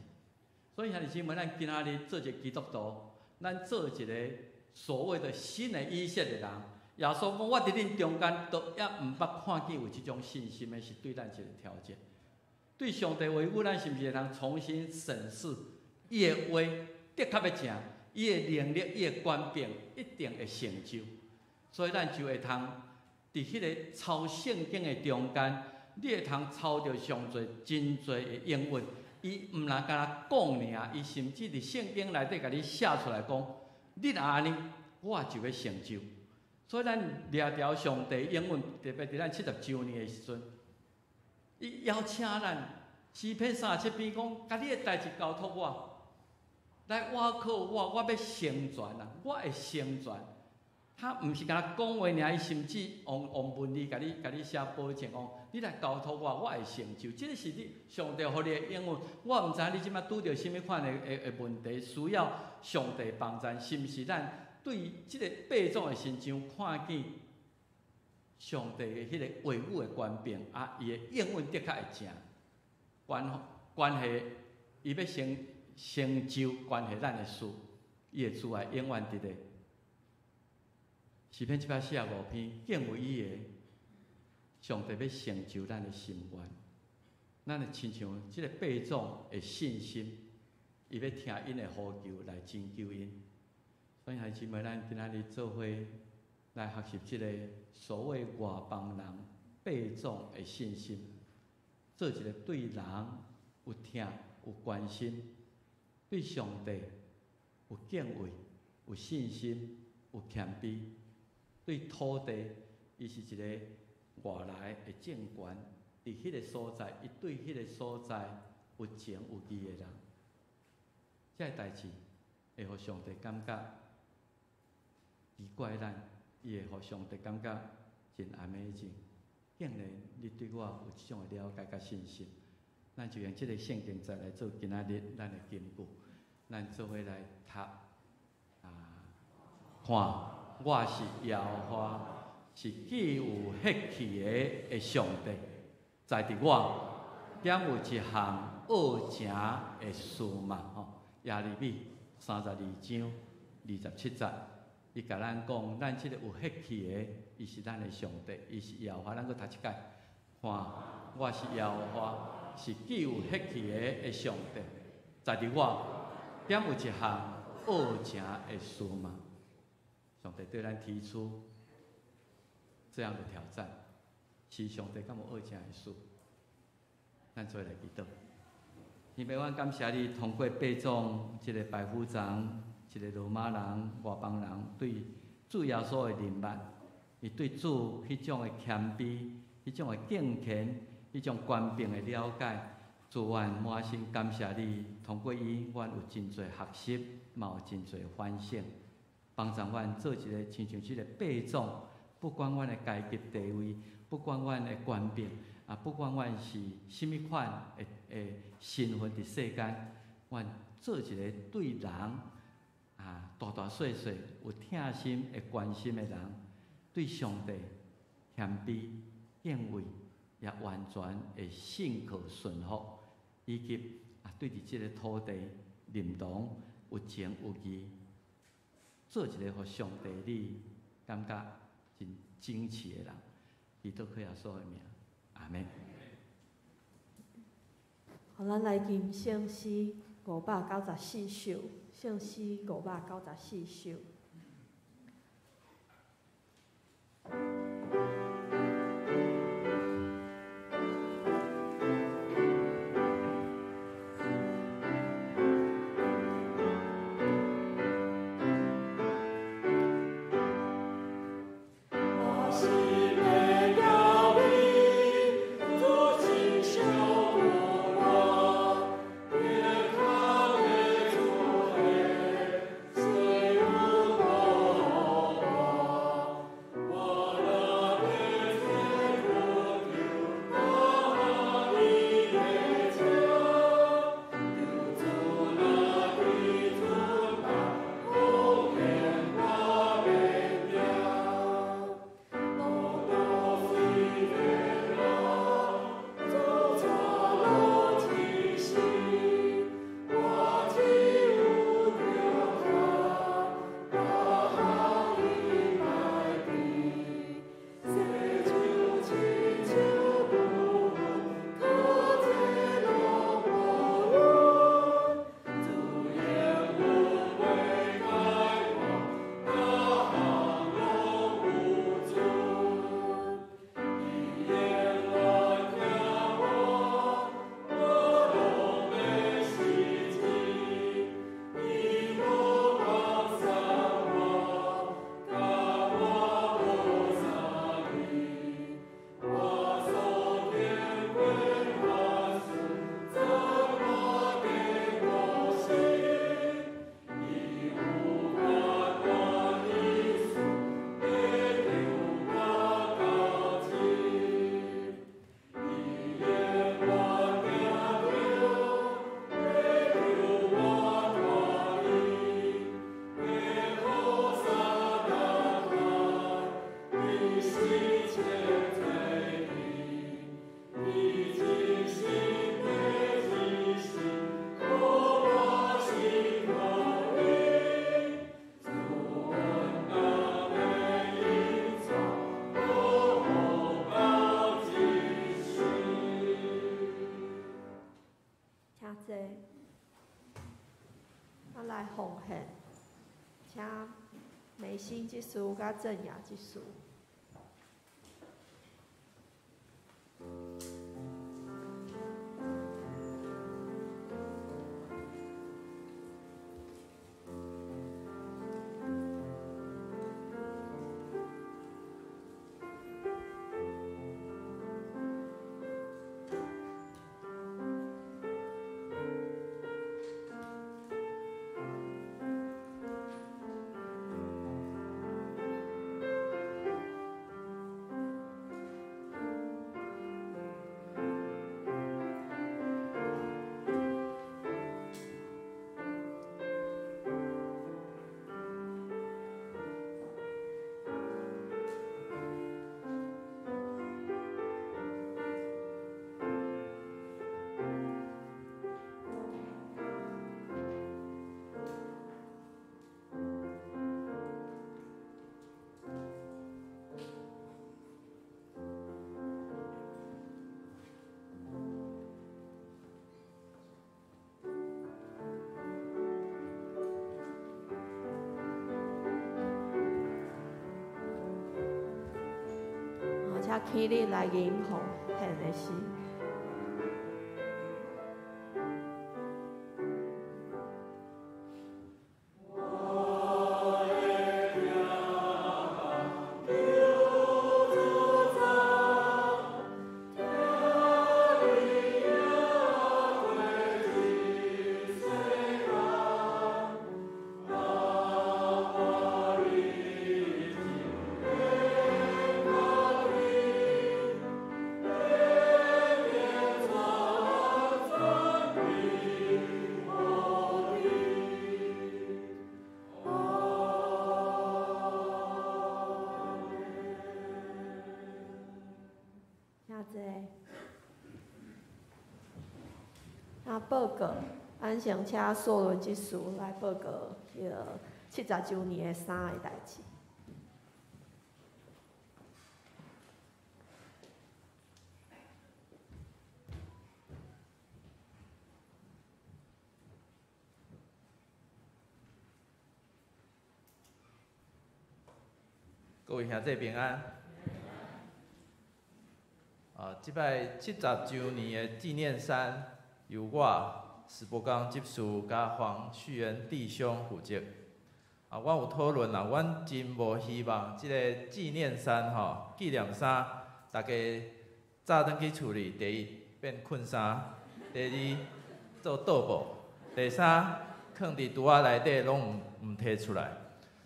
所以兄弟姊妹，咱今仔日做一個基督徒，咱做一個所謂的新的以色列人。耶穌講：我佇恁中間，都猶毋捌看見有這種信心的，是對咱一個挑戰。對上帝話語，咱是毋是會通重新審視伊的話？的確欲成，伊的能力、伊的權柄一定會成就。所以咱就會通佇彼个抄聖經的中間，你會通抄著上濟真濟的應允。伊毋若干焦講爾，伊甚至佇聖經內底共你寫出來講，你若按呢，我就欲成就。所以咱掠著上帝應允，特別佇咱70週年的時陣，伊邀請咱詩篇37篇講，共你的代誌交託我，來倚靠我，我欲成全啊，我會成全。他毋是干焦講話爾，伊甚至用文字共你寫保證，講你來交託我，我會成就。這个是你上帝予你的應允。我毋知你這擺拄著啥物款的問題，需要上帝幫助，是毋是咱對這个百種的身上看見上帝的彼个話語的權柄啊，伊的應允的確會成。關係，伊欲成就關係咱的事，伊的慈愛永遠佇咧。詩篇145篇，敬畏伊的，上帝欲成就咱的心願。咱會親像這个百種的信心，伊欲聽𪜶的呼求來拯救𪜶。所以兄弟姊妹，咱今仔日做伙來學習這个所謂外邦人百種的信心，做一个對人有疼、有關心，對上帝有敬畏、有信心、有謙卑。對土地，伊是一个外來的政權，佇彼个所在，伊對彼个所在有情有義的人，這个代誌會予上帝感覺奇怪咱，伊會予上帝感覺真 amazing。竟然你對我有這種的了解佮信心，咱就用這个聖經節來做今仔日咱的根據，咱做伙來讀啊，看。我是耶和華，是既有血氣的上帝，在佇我，敢有一項惡成的事嘛？吼，耶利米32章27節，伊共咱講，咱這个有血氣的，伊是咱的上帝，伊是耶和華。咱閣讀一擺，看，我是耶和華，是既有血氣的上帝，在佇我，敢有一項惡成的事嘛？上帝對咱提出這樣的挑戰，是上帝敢有惡成的事？咱做伙來祈禱。天父，阮感謝你，通過伯總這個百夫長，一個羅馬人、外邦人對主耶穌的認捌，伊對主彼種的謙卑、彼種的敬虔、彼種權柄的了解，主，阮滿心感謝你，通過伊，阮有真濟學習，嘛有真濟反省。幫助阮做一个親像這个伯總，不管阮的階級地位，不管阮的權柄，啊，不管阮是啥物款的身份佇世間，阮做一个對人啊大大細細有疼心、會關心的人，對上帝謙卑、敬畏，也完全會信靠順服，以及啊對佇這个土地認同有情有義。做一个予上帝你感覺真整齊的人，祈禱靠耶穌的名，阿們。好，咱來吟聖詩594首，聖詩594首。我。請坐，咱來奉獻，請梅心執事佮鄭雅執事。請起立來吟奉獻的詩。報告，咱先請索倫執事來報告彼个70週年的衫的代誌。各位兄弟平安。這擺70週年的紀念衫，由我史伯剛執事佮黃旭恩弟兄負責。阮有討論啦，阮真無希望這個紀念衫吼，紀念衫，大家早轉去厝裡，第一變困衫，第二做桌布，第三囥佇櫥仔內底攏毋提出來。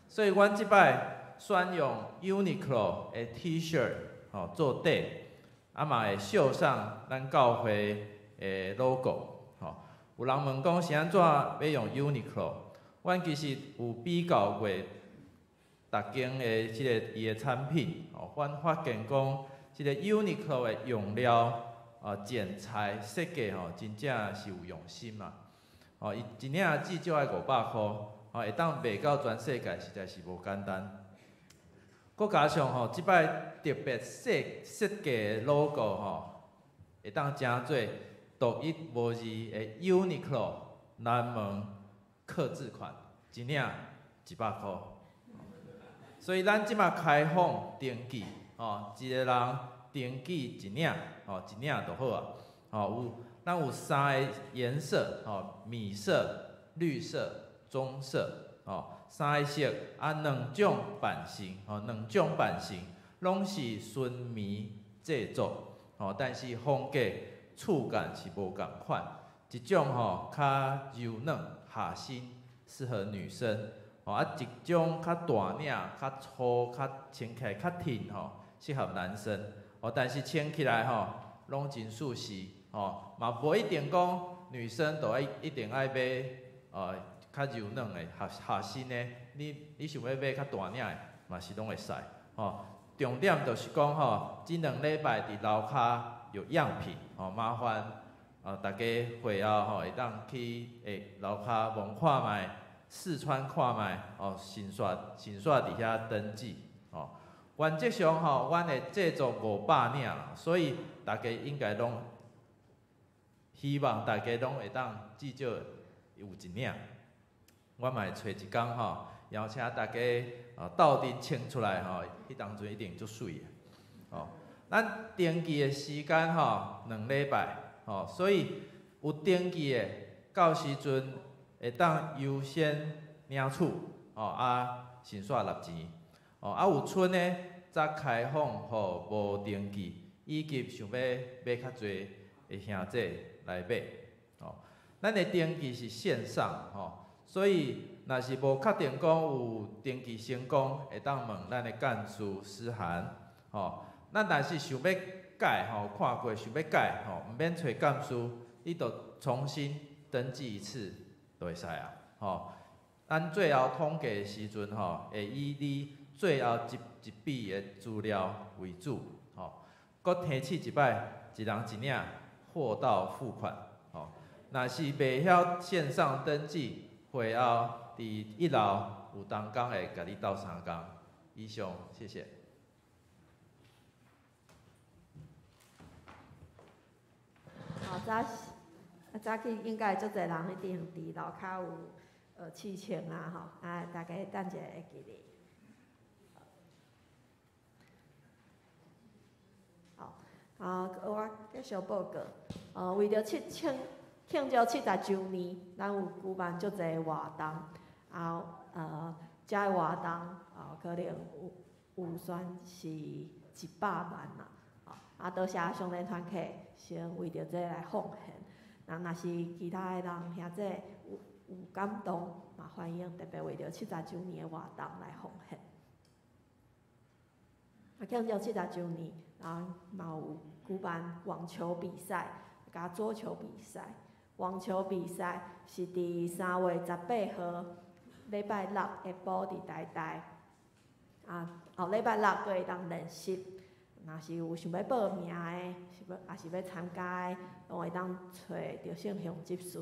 所以，阮這擺選用 Uniqlo 的 T-shirt 吼做底，嘛會繡上咱教會的 logo 吼。有人問講是按怎欲用 Uniqlo？阮其實有比較過逐間的這个伊的產品，吼，阮發現講這个 Uniqlo 的用料、剪裁設計吼，真正是有用心嘛。吼，伊一領至少愛500箍，吼，會當賣到全世界，實在是無簡單。閣加上吼，這擺特別設計的 logo 吼，會當成做獨一無二的 Uniqlo 南門客製款，一領100箍。所以咱這馬開放登記，吼，一個人登記一領，吼，一領就好啊。吼，有咱有三个顏色，吼，米色、綠色、棕色，吼，三個色，兩種版型，吼，兩種版型攏是純棉製作，吼，但是風格、觸感是無仝款，一種吼較柔軟、下身適合女生，吼，一種較大領、較粗、較穿起來較挺吼，適合男生，吼，但是穿起來吼攏真舒適，吼，嘛無一定講女生都愛一定愛買，較柔軟的、合身的，你想欲買較大領的，嘛是攏會使，吼。重點就是講吼，這兩禮拜佇樓跤有樣品，吼，麻煩大家會後吼會當去樓跤摸看覓，試穿看覓，哦，先煞佇遐登記，吼。原則上吼，阮會製作500領，所以大家應該攏希望大家攏會當至少有一領。我嘛會揣一工吼，邀請大家鬥陣穿出來吼，彼當陣一定足媠的。吼，咱登記的時間吼2禮拜吼，所以有登記的到時陣會當優先領取，吼啊，先煞納錢。吼啊有剩的才開放予無登記以及想欲買較濟的兄弟來買。吼，咱的登記是線上吼，所以若是無確定講有登記成功，會當問咱的幹事思涵，吼。咱若是想欲改吼，看過想欲改吼，毋免揣幹事，你就重新登記一次就會使啊，吼。咱最後統計的時陣吼，會以你最後一一筆的資料為主，吼。閣提醒一擺，一人一領，貨到付款，吼。若是袂曉線上登記，會後佇一樓有同工會共你鬥相共。以上，謝謝。好，早早起應該足濟人彼頂佇樓跤有試穿啊吼，啊，大家等一下會記咧。好，啊，我繼續報告。為著慶慶祝70週年，咱有舉辦足濟活動，啊，這个活動啊，可能有預算是100萬啦。啊，多謝上禮團契先為著這來奉獻。那若是其他的人兄弟有感動，嘛歡迎特別為著70週年的活動來奉獻。啊，慶祝70週年，然後嘛有舉辦網球比賽，佮桌球比賽。網球比賽是佇3月18號禮拜六下晡佇台大。啊，後禮拜六閣會當練習。若是有想欲報名的，是欲抑是欲參加的，攏會當揣劉勝雄執事。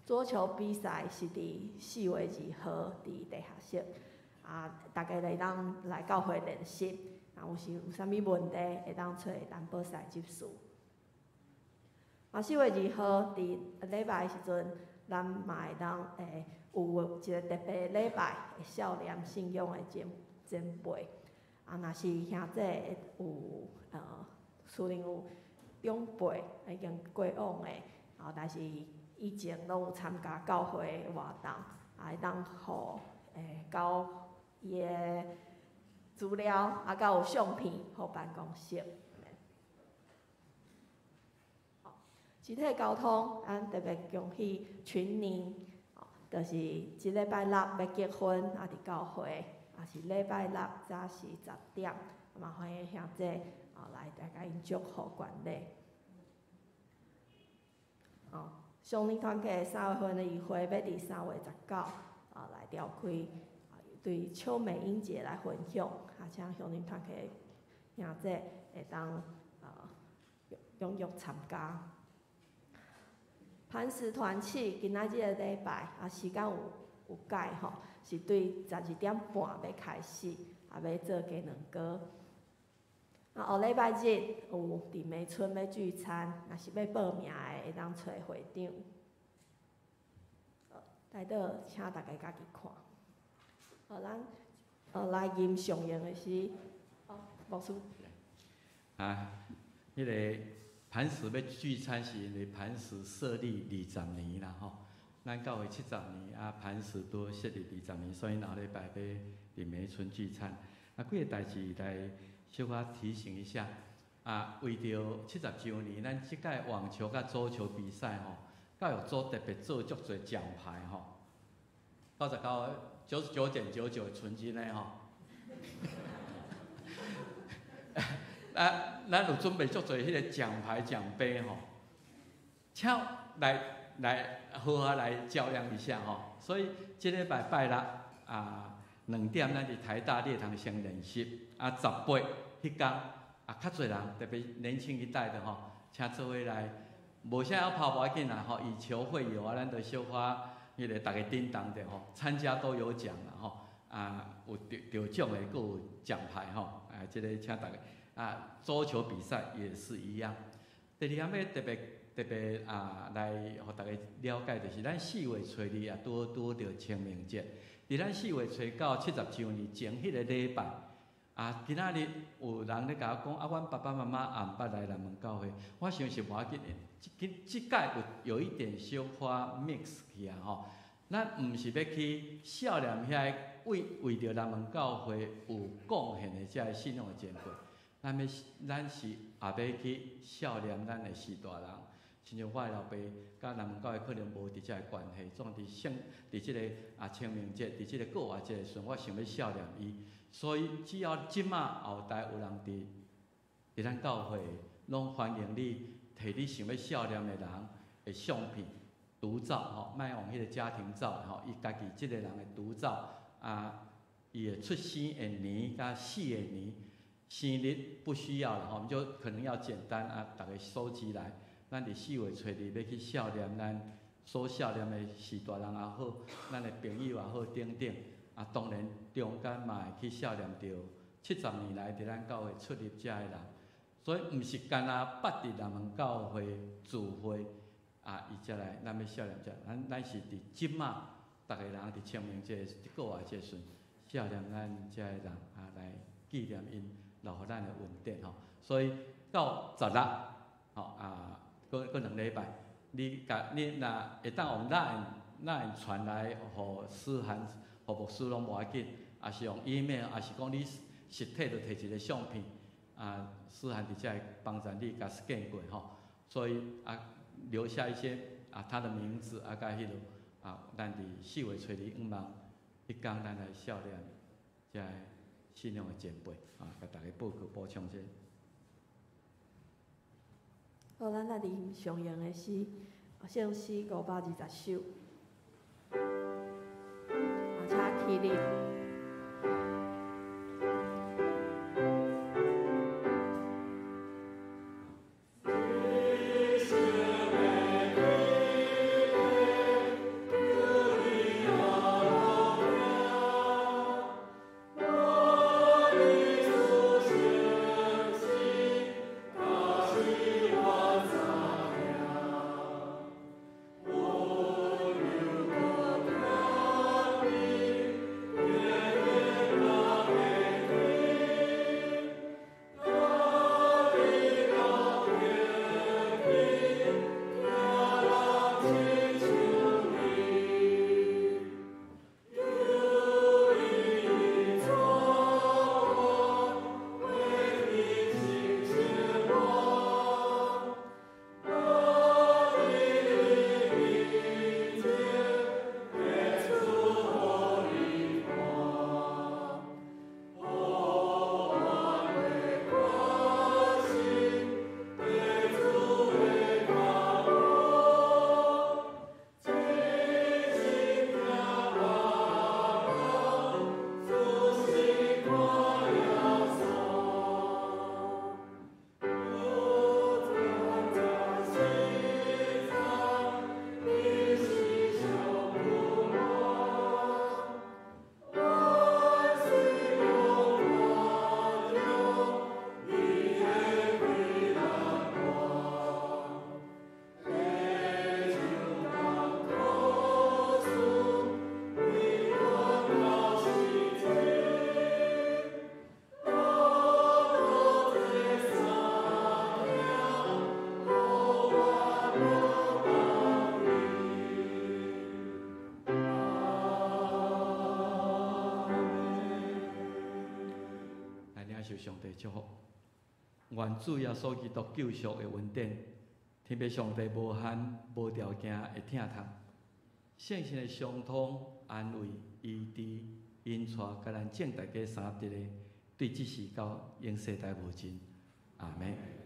桌球比賽是佇4月2號佇地下室，啊，大家會當來教會練習。若有時有啥物問題，會當揣陳寶賽執事。啊，4月2號佇禮拜的時陣，咱嘛會當有一個特別禮拜的少年信仰的前輩。啊，若是兄弟有雖然有長輩已經過往的，啊，但是以前攏有參加教會的活動，啊，會當予交伊的資料，啊，佮有相片予辦公室。集體交通，咱特別恭喜群寧，就是這禮拜六欲結婚，啊，佇教會。也是禮拜六早時10點，嘛歡迎兄弟來大家𪜶祝福冠禮。哦，上年團契3月份的議會欲佇3月19來召開，對邱美英姐來分享，啊，請鄉鄰團契兄弟會當踴躍參加。磐石團契今仔這个禮拜啊，時間有改吼，是對12點半欲開始，啊，欲做雞卵糕。啊，後禮拜日有佇梅村欲聚餐，若是欲報名的，會當揣會長。來倒請大家家己看。咱來吟上用的是，牧師。啊，彼个磐石欲聚餐是因為磐石設立20年啦吼。咱教會70年，啊，磐石拄設立20年，所以後禮拜欲佇梅村聚餐。啊，幾个代誌來小可提醒一下。啊，為著70週年，咱這屆網球佮桌球比賽吼，教育組特別做足濟獎牌吼，99 99.99純金的吼。啊，咱有準備足濟彼個獎牌獎杯吼，請來好好來較量一下吼。所以這禮拜拜六啊2點，咱佇台大禮堂先練習啊，18彼工啊，較濟人，特別年輕一代的吼，請做伙來，無啥曉跑無要緊啦吼，以球會友啊，咱就小可彼個逐家叮當著吼，參加都有獎啦吼，啊有得獎的，閣有獎牌吼，啊，這个請逐家啊，桌球比賽也是一樣。第二項欲特別特別啊，來予大家了解，就是咱4月初2也拄好拄著清明節。佇咱4月初970週年前彼个禮拜，啊，今仔日有人咧共我講，啊，阮爸爸媽媽也毋捌來南門教會，我想是無要緊，這這屆有一點小可 mix 去啊吼。咱毋是欲去孝念遐個為著南門教會有貢獻的遮个信仰的前輩，咱是也欲去孝念咱的序大人。親像我的老爸佮南門教會可能無直接的關係，總佇聖佇這個啊清明節，佇這個過活節的時陣，我想欲孝念伊。所以只要這馬後台有人佇咱教會，攏歡迎你提你想欲孝念的人的相片、獨照吼，莫用彼个家庭照吼，伊家己這个人的獨照啊，伊的出生的年佮死的年，生日不需要啦吼，我們就可能要簡單啊，逐家收集來。咱佇4月初2欲去孝念咱所孝念的序大人也好，咱的朋友也好，等等。啊，當然中間嘛會去孝念著70年來佇咱教會出入遮的人，所以毋是干焦捌佇南門教會聚會啊，伊才來咱欲孝念遮，咱是佇這馬，逐个人佇清明節過活節時陣孝念咱遮的人啊，來紀念𪜶留予咱的恩典吼。所以到16吼啊，閣2禮拜，你共你若會當用 LINE 傳來予思涵、予牧師攏無要緊，抑是用 email，抑是講你實體就提一个相片，啊，思涵佇遮會幫助你共 scan 過吼。所以啊，留下一些啊他的名字啊，佮彼落啊，咱佇4月初2向望，彼工咱來孝念遮个信仰的前輩啊，共大家報告補充者。好，咱來啉上用的詩，聖詩520首，啊，請起立。受上帝祝福，願主耶穌基督救贖的恩典，天父上帝無限無條件的疼痛，聖神的相通安慰、醫治、引帶，佮咱眾大家三得的，對這時到永世代無盡。阿們。